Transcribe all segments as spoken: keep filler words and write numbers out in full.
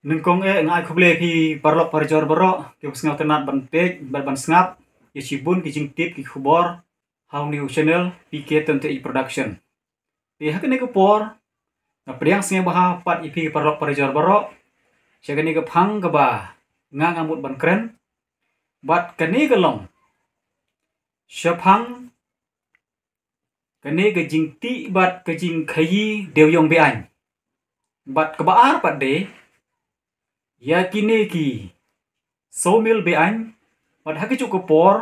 Nyngkong eh nga ai khublei phi paralok parajor baroh ki ba sngewtynnat ban peit bad ban sngap ïa shibun ki jingtip ki khubor ha u new channel P K twenty-eight Production. Te ha kane ka por nga pdiang sngewbha pat ïa phi paralok parajor baroh sha kane ka phang kaba nga nga mut ban kren bad kane ka long shaphang kane ka jingtih bad ka jingkhaïi dewïong be-aiñ. Bad kaba ar pat de ïa kine ki sawmill be-aiñ bad ha kajuh ka por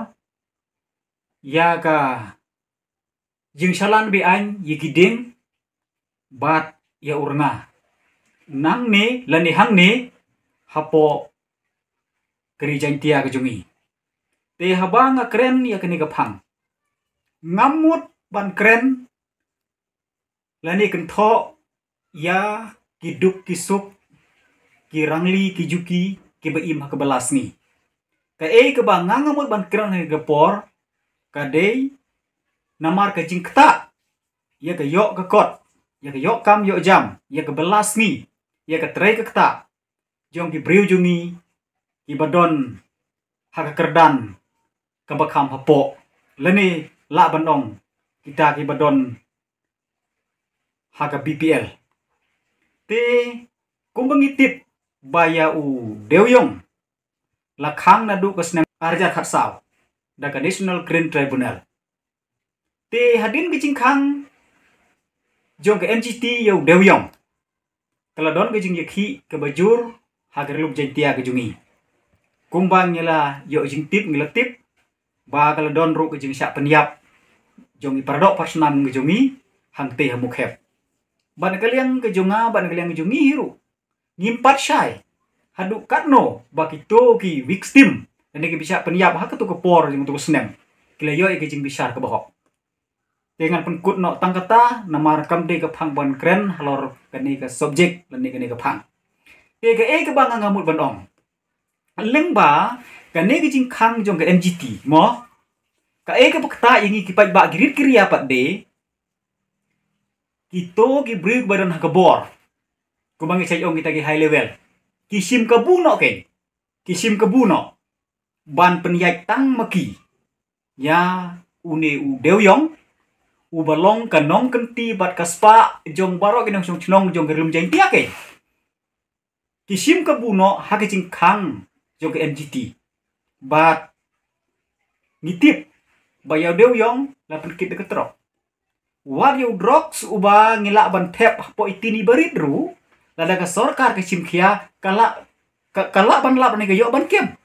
ïa ka jingshalan be-aiñ ïa ki dieng bad ïa u rnga nangne lane hangne hapoh ka ri Jaiñtia ka jong ngi. Te haba nga kren ïa kane ka phang ngam mut ban kren lane kynthoh ïa ki duk ki suk ki rangli ki juki ki ba im ha kaba la sngi. Kaei kaba nga nga mut ban kren ha ka por ka dei namar ka jingktah ïa ka ïoh ka kot, ïa ka ïoh kam ïoh jam, ïa kaba la sngi, ïa ka trei ka ktah jong ki briew jong ngi ki ba don ha ka kyrdan kaba kham hapoh lane lah ban ong kita ki ba don ha ka B P L. Te kumba ngi tip ba ïa u dewïong la khang naduh ka snem ar hajar khatsaw da ka National Green Tribunal. Te hadien ka jingkhang jong ka N G T ïa u dewïong ka la don ka jingïakhih kaba jur ha ka ri lum Jaiñtia ka jong ngi. Kumba ngi la ïoh jingtip ngi la tip ba ka la don ruh ka jingshah pynïap jong i paradoh parsnam ka jong ngi hangtei ha Mukhep. Bad na ka liang ka jong nga bad na ka liang ka jong ngi hi ruh ngim pat shai haduh katno ba kito ki victim lane ki ba shah pynïap ha kato ka por jong kato ka snem ki la ïoh ïa ka jingbishar kaba hok. Te ngan pynkut noh tang kata namar kam dei ka phang ban kren halor kane ka subject lane kane ka phang. Te kaei kaba nga nga mut ban ong lyngba kane ka jingkhang jong ka N G T mo, kaei kaba ktah ïa ngi ki paidbah ki rit ki ria pat de kito ki briew ba don ha ka bor kumba ngi shait ong kita ki high level ki shim kabu noh kein, ki shim kabu noh ban pynïaid tang ma ki ïa une u dewïong uba long ka nongkynti bad ka spah jong baroh ki nongshong shnong jong ka ri lum Jaiñtia kein. Ki shim kabu noh ha ka jingkhang jong ka N G T bad ngi tip ba ïa u dewïong la pynkit da ka trok. Wat ïa u drugs uba ngi lah ban thep hapoh i tini barit ruh lada ka sorkar ka shim khia ka lah ka, ka lah ban lap ne ka ïoh ban kem.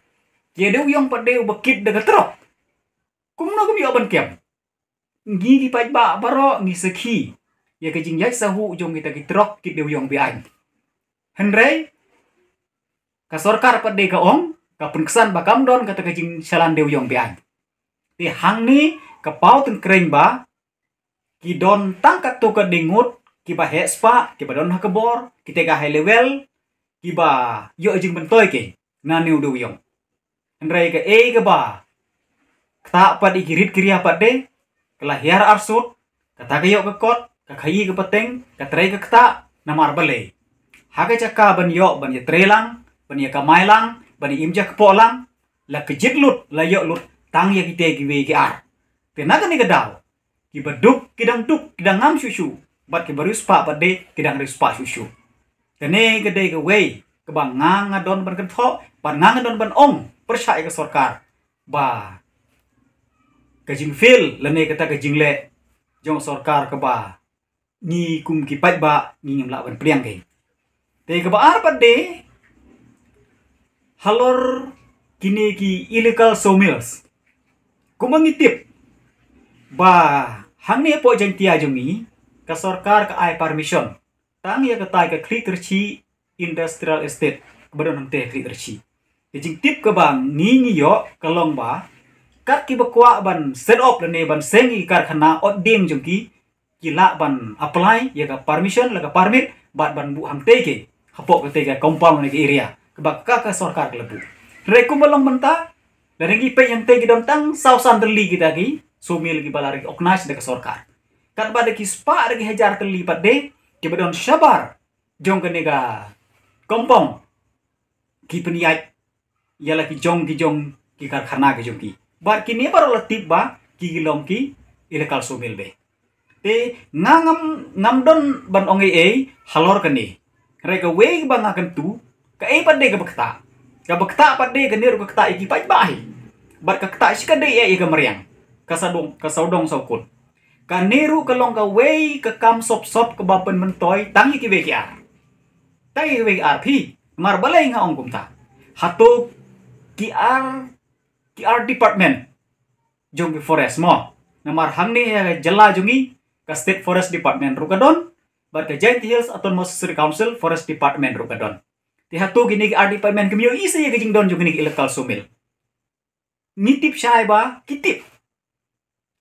Ïa u dewïong pat de uba kit da ka trok kumno kum ïoh ban kem. Ngi ki paidbah baroh ngi sakhi ïa ka jingïaid sahuh jong kita ki trok kit dewïong be-aiñ. Hynrei ka sorkar pat de ka ong ka pynksan ba kam don kata ka jingshalan dewïong be-aiñ. Te hangne ka paw tyngkreiñ ba ki don tang katto katne ngut ki ba heh spah ki ba don ha ka bor kita ka high level ki ba ïoh jingmyntoi kein na une u dewïong. Hynrei kaei kaba ktah pat ïa ki rit ki ria pat de ka la hiar arsut kata ka ïoh ka kot ka khaïi ka pateng ka trei ka ktah namar balei ha ka jaka ban ïoh ban ïa trei lang ban ïa kamai lang ban ïa im ja kpoh lang la kjit lut la ïoh lut tang ïa kita kiwei ki ar. Te na kane ka daw ki ba duk ki dang duk ki dang ngam shuh shuh bad ki ba riewspah pat de ki dang riewspah shuh shuh. Kane ka dei kawei kaba nga nga don ban kynthoh bad nga nga don ban ong pyrshah ïa ka sorkar ba ka jingfail lane kata ka jingleh jong sorkar kaba ngi kum ki paidbah ngi ngim lah ban pdiang kein. Te kaba ar pat de halor kine ki illegal sawmills kumba ngi tip ba hangne hapoh Jaiñtia jong ngi ka sorkar ka ai permission tang ïa katai ka Khliehkyrshih Industrial Estate kaba don hangtei ha Khliehkyrshih. Ka jingtip kaba ngi ngi ïoh ka long ba kat ki ba kwah ban set up lane ban seng ïa ki karkhana ot dieng jong ki ki lah ban apply ïa ka permission la ka permit bad ban buh hangtei ki hapoh katei ka compound ne ka area kaba ka ka sorkar ka la buh. Hynrei kumba long mynta lada ngi peit hangtei ki don tang saw san tylli kita ki sawmill ki ba la recognize da ka sorkar. Katba da ki spah da ki hajar tylli pat de ki ba don shabar jong kane ka compound ki pynïaid ïa la ki jong ki jong ki karkhana ki jong ki. Bad kine baroh la tip ba ki long ki illegal sawmill beit. Te nga ngam, ngam don ban ong ei ei halor kane. Hynrei kawei ba nga kyntu, kaei pat de kaba ktah? Kaba ktah pat de kane ruh ka ktah ïa ki paidbah hi. Bad ka ktah shikatdei ïa ka mariang, ka sawdong, ka sawdong sawkun. Kane ruh ka long kawei ka kam sop sop kaba pynmyntoi tang ïa kiwei ki ar. Tang ïa kiwei ki ar phi. Namar balei nga ong kumta? Hato ki ar, ki ar department jong ki forest mo? Namar hangne ha jylla jong ngi ka State Forest Department ruh ka don, bad ka Jaintia Hills Autonomous District Council Forest Department ruh ka don. Te hato kine ki ar department kim ïohi seh ïa ka jingdon jong kine ki illegal sawmill? Ngi tip shai ba ki tip.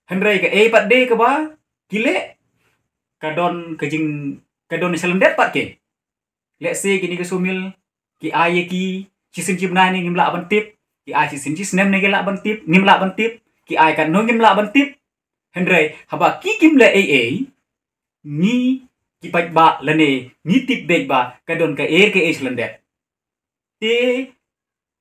Hynrei kaei pat de kaba ki leh, ka don ka jing, ka don shalyndet pat keiñ. Lehse kine ki sawmill ki ai ïa ki shisien shi bnai ne ngim lah ban tip, ki ai shisien shi snem ne ki lah ban tip, ngim lah ban tip, ki ai katno ngim lah ban tip. Hynrei haba ki kim leh ei ei, ngi ki paidbah lane ngi tip beit ba ka don kaei kaei shalyndet. Te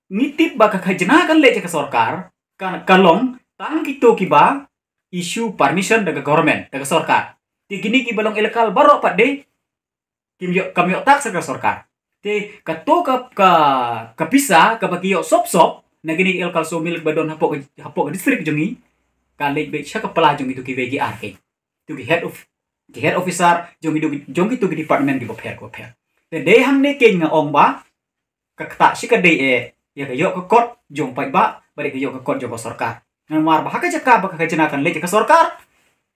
ngi tip ba ka khajna kan leit sha ka sorkar, ka, ka long tang kito kiba issue permission da ka government, da ka sorkar. Te kine kiba long illegal baroh pat de kim ïoh, kam ïoh tax sha ka sorkar. Te kato ka, ka, ka pisa kaba ki ïoh sop sop na kine ki illegal sawmill ba don hapoh ka, hapoh ka district jong ngi, ka leit beit sha ka pla jong kito kiwei ki ar keiñ. Kito ki head of, ki head officer jong kito, jong kito ki department kiba pher kiba pher. Te dei hangne keiñ nga ong ba ka ktah shikatdei eh ïa ka ïoh ka kot jong paidbah bad ïa ka ïoh ka kot jong ka sorkar. Namar ba ha ka jaka ba ka khajna kan leit sha ka sorkar,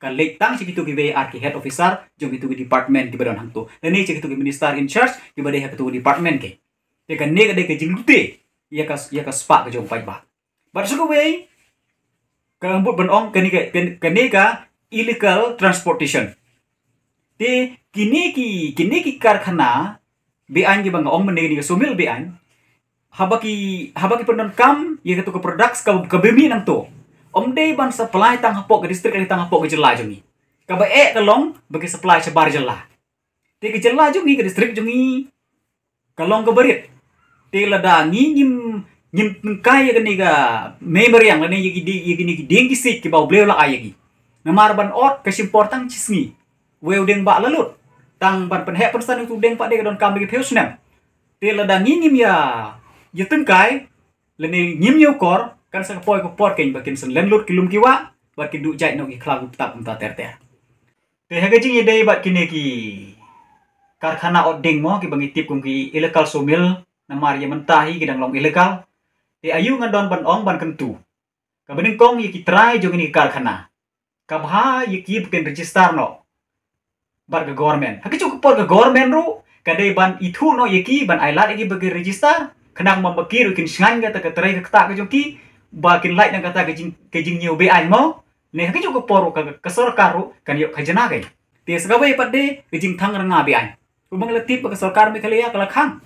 ka leit tang sha kito kiwei ar ki head officer jong kito ki department kiba don hangto, lane sha kito ki minister in charge kiba dei ha kito ki department keiñ. Te kane ka dei ka jinglute ïa ka, ïa ka spah ka jong paidbah. Bad sa kawei, ka mut ban ong kane ka, kane, kane ka illegal transportation. Te kine ki, kine ki karkhana be-aiñ kiba nga ong mynne, kine ki sawmill be-aiñ, haba ki, haba ki pyndonkam ïa kato ka products ka, kaba mih nangto, ym dei ban supply tang hapoh ka district lane tang hapoh ka jylla jong ngi. Kaba eh ka long ba ki supply shabar jylla. Te ka jylla jong ngi, ka district jong ngi ka long kaba rit. Te lada ngi ngim, ngim tyngkai ïa kane ka mei mariang lane ïa ki di-, ïa kine ki dieng ki siej kiba U Blei u la ai ïa ngi, namar ban ot ka shim por tang shi sngi. Wei u dieng bah la lut. Tang ban pynheh pynsan ïa utu u dieng pat de ka donkam da ki phew snem. Te lada ngi ngim ïa, ïa tyngkai lane ngim ïa ukor, kan sa ka poi ka por keiñ ba kin shen len lut ki lum ki wah bad kin duh jait noh ki khlaw ki btap kumta ter ter. Te ha ka jingïadei bad kine ki karkhana ot dieng mo, kiba ngi tip kum ki illegal sawmill, namar ïa mynta hi ki dang long illegal. Te aïu ngan don ban ong ban kyntu? Kaba nyngkong, ïa ki trai jong kine ki karkhana, ka bha ïa ki ba kin register noh bad ka government. Ha kajuh ka por ka government ruh ka dei ban ithuh noh ïa ki, ban ailad ïa ki ba kin register, khnang ba ma ki ruh kin shngaiñ kata ka trai ka ktah ka jong ki, ba kin lait na kata ka jing, ka jingñiew be-aiñ mo. Ne ha kajuh ka por ruh ka, ka sorkar ruh kan ïoh khajna keiñ. Te sa kawei pat de ka jingthang rnga be-aiñ. Kumba ngi la tip ba ka sorkar Meghalaya ka la khang,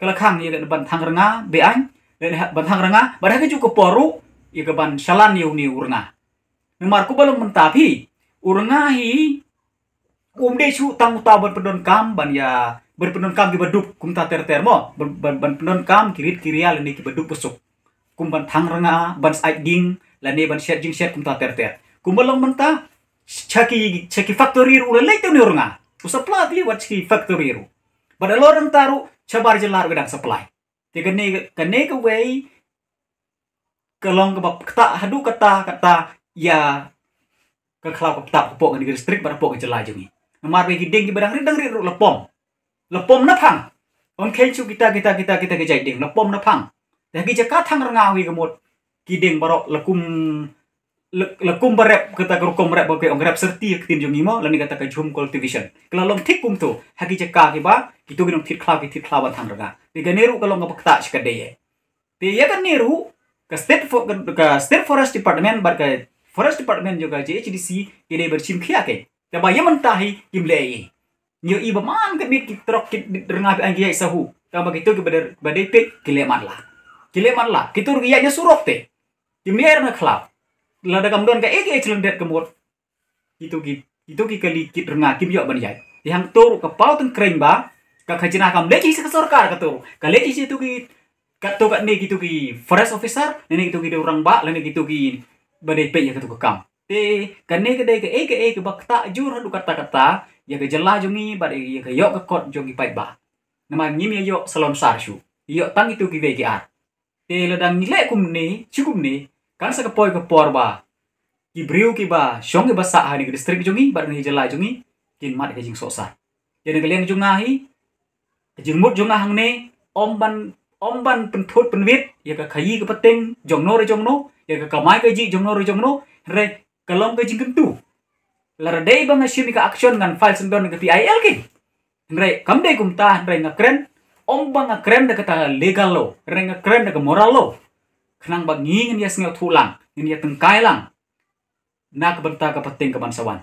ka la khang ïa ka ban thang rnga be-aiñ, lane ban thang rnga, bad ha kajuh ka por ruh ïa ka ban shalan ïa une u rnga. Namar kumba long mynta phi, u rnga hi um dei shuh tang uta ban pyndonkam ban ïa, ban pyndonkam kiba duk kumta ter ter mo, ban, ban, ban pyndonkam ki rit ki ria lane kiba duk ba suk. Kum ban thang rnga, ban sait dieng, lane ban shet jingshet kumta ter ter. Kumba long mynta, sha ki, sha ki factory ruh u la leit te une u rnga. U supply te wat sha ki factory ruh. Bad halor nangta ruh shabar jylla ruh ka dang supply. Te kane, kane kawei ka long kaba ktah haduh katta katta ïa ka khlaw ka btap hapoh kane ka district bad hapoh ka jylla jong ngi. Namar ba ki dieng kiba dang rit dang rit ruh la pom. La pom na phang. Ym kheiñ shuh kita, kita, kita, kita ki jait dieng, la pom na phang. Te ha ki jaka thang rnga hi ka mut, ki dieng baroh la kum, la, la kum ba rep, kata ka rukom rep ba ki ong rep syrti ha ka ktien jong ngi mo, lane kata ka jhum cultivation. Ka la long thik kumto ha ki jaka kiba kito ki nongthied khlaw ki thied khlaw ban thang rnga. Te kane ruh ka long kaba ktah shikatdei eh. Te ïa kane ruh ka State Fo-, ka, ka State Forest Department bad ka Forest Department jong ka J H D C ki dei ban shim khia keiñ. Te ba ïa mynta hi kim leh ei ei. Ngi ïohi ba man ka miet ki trok ki rnga be-aiñ ki ïaid sahu. Tang ba kito kiba dei, ba dei peit ki leh matlah. Ki leh matlah. Kito ruh ki ïaid na surok te. Kim ïaid na khlaw. Lada kam don kaei kaei shalyndet ka mut, kito ki, kito ki kali kit rnga kim ïoh ban ïaid. Te hangto ruh ka paw tyngkreiñ ba Ka khajna kam leit sha ka sorkar kato. Ka leit sha kitu ki, kato katne kitu ki forest officer, lane kitu ki dei u rangbah, lane kitu kiba dei peit ïa katu ka kam. Te kane ka dei kaei kaei kaba ktah jur haduh katta katta ïa ka jylla jong ngi bad ïa ka ïoh ka kot jong ki paidbah. Namar ngim ïa ïoh salonsar shuh. Ïoh tang kitu kiwei ki ar. Te lada ngi leh kumne, shu kumne, kan sa ka poi ka por ba ki briew kiba shong kiba sah ha kane ka district jong ngi bad kane ka jylla jong ngi kin mad ka jingsohsat. Te na ka liang jong nga hi, ka jingmut jong nga hangne, ym ban, ym ban pynthut pynwit ïa ka khaïi ka pateng jongno re jongno, ïa ka kamai kajih jongno re jongno, hynrei ka long ka jingkyntu. Lada dei ba nga shim ïa ka action ngan file syndon ïa ka P I L ki. Hynrei kam dei kumta, hynrei nga kren, ym ba nga kren da kata legal law, hynrei nga kren da ka moral law. Khnang ba ngi ngin ïa sngewthuh lang, ngin ïa tyngkai lang na ka bynta ka pateng kaban sa wan.